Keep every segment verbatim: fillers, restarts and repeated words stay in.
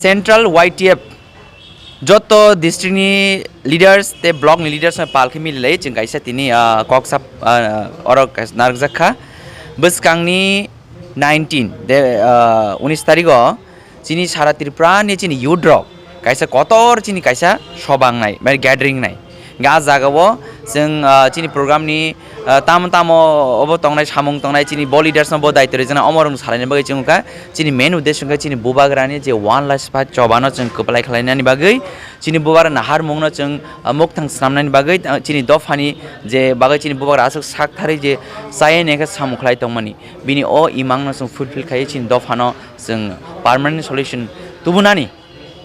Central Y T F joto district ni leaders tei block ni leaders no pal khe mili lai chwng kaisa tini, ah, kok sap, ah, oro kaisa narwkjak kha. Bwskang ni nineteen de, ah, unis tarik o chini sara Tripura ni chini youth rok kaisa kotor chini kaisa sobang nai, bai gathering nai. Hingke ah jaga o chwng, ah, chini program ni, ah, tamo tamo obo tongnai, samung tongnai, chini bo leaders no bo daityo rijana omo rok salaini bagwi chwng kha. Chini main uddesho khe chini bubagrani je one last fight chobano chwng kwplai khlainani bagwi, chini bubagra naharmungno chwng, ah, mukthang swnamnani bagwi, ah, chini dophani je bagwi chini bubagra aswk sak tharwi je chaya hwnwi khe samung khlai tongmani, bini o imangno chwng fulfill khaiwi chini dophano chwng permanent solution tubunani.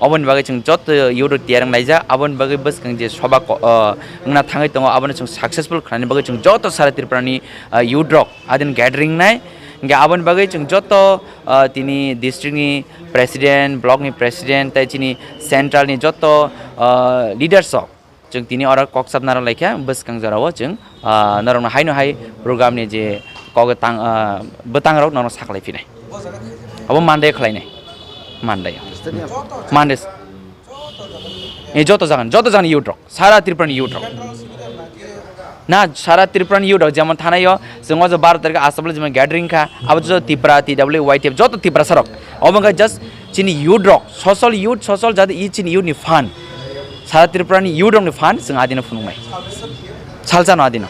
Oboni bagwi chwng joto youth rok tiyar wng laijak, aboni bagwi bwskang je soba ko-, ah, wngna thangwi tongo, abono chwng successful khlaina bagwi chwng joto sara Tripura ni, ah, youth rok adin gathering nai. Hingke aboni bagwi chwng joto, ah, tini district ni president, block ni president, tei chini central ni joto, ah, leaders rok chwng tini oro kok sap naro laikha, bwskang jorao chwng, ah, norokno haino hai program ni je kok tang, ah, bwtang rok norok saklai phinai. Abo Monday khlainai. Monday. Monday. Ni joto jagan, joto jagan youth rok. Sara Tripura ni youth rok. Na, sara Tripura ni youth rok, jemon thanai o, chwng o je baro tarikh Assam le jemon gathering kha, abo joto Tripura, T W Y T F, joto Tiprasa rok. Obo wngkha just chini youth rok, social youth, social jati i chini youth ni phan. Sara Tripura ni youth rok ni phan, chwng adino phunuknai. Salsa no adino.